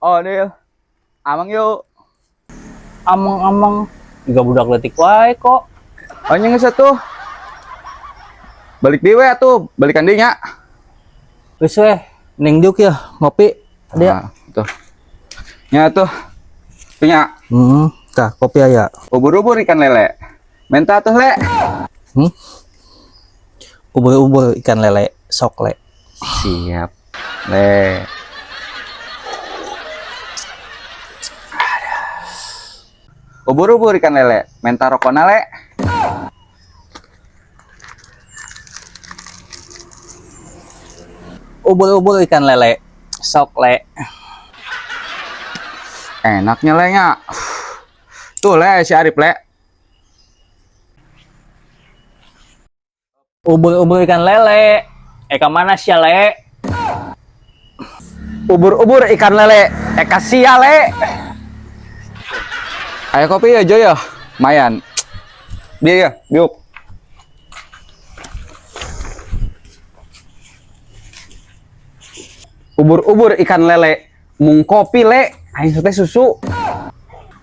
Oh, Nil. Amang yuk. Amang-amang juga budak leutik wae kok. Oh, nya geus atuh. Balik deui we atuh, balikan deui nya. Geus weh, ning diuk ya ngopi dia. Ah, tuh. Nya tuh. Punya Tah kopi aya. Ubur-ubur ikan lele. Menta tuh, Le. Hmm? Ubur-ubur ikan lele, sok le. Siap. Le. Ubur-ubur ikan lele. Menta rokona, Le. Ubur-ubur ikan lele, sok le. Enaknya le nya. Tuh le si Arif le. Ubur-ubur ikan lele. Eka mana sia le? Ubur-ubur ikan lele. Eka sia le. Ayo kopi ya Joyo. Lumayan. Dia ya, diuk. Ubur-ubur ikan lele. Mung kopi le. Aing teh susu.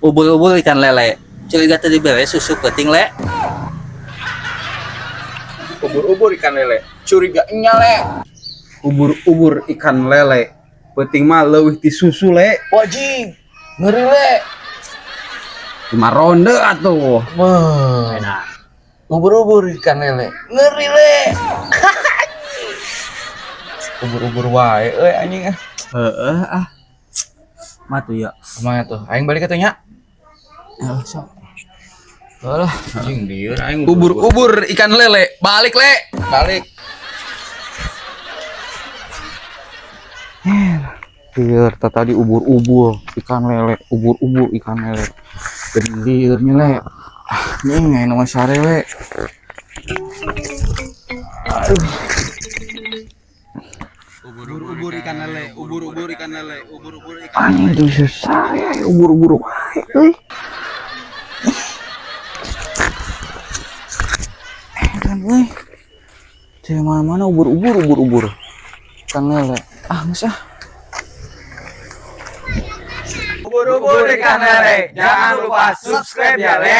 Ubur-ubur ikan lele. Curiga tadi beres susu penting le. Ubur-ubur ikan lele. Curiga nya le. Ubur-ubur ikan lele. Penting mah leuwih ti susu le. Wajib. Ngeri le. Lima ronde atuh. Enak. Ubur-ubur ikan lele. Ngeri le. Ubur-ubur wae euy anjing ah. Heeh ah. Matu ya. Kumaha tuh? Aing balik atuh nya. Heeh, sok. Alah, anjing lieur aing Ubur-ubur ikan lele. Balik le. Balik. Lieur tadi ubur-ubur ikan lele, ubur-ubur ikan lele. Jadi liurnya le. Ah, ini nggak nama sare le. Aduh. Ubur-ubur ikan lele, ubur-ubur ikan lele, ubur-ubur ikan. Anjing itu susah ya, ubur-ubur wae euy. Kan euy. Di mana-mana ubur-ubur ubur-ubur. Ikan lele. Ah, geus ah. Ubur-ubur ikan lele. Jangan lupa subscribe ya, Le.